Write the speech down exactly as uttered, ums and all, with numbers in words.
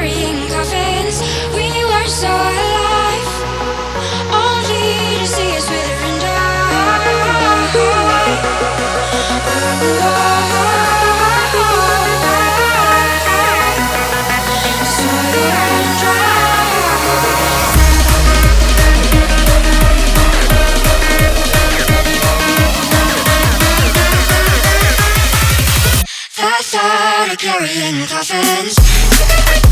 Carrying coffins, we were so alive, only to see us wither and die. Soiled and dry. Fast out of carrying coffins.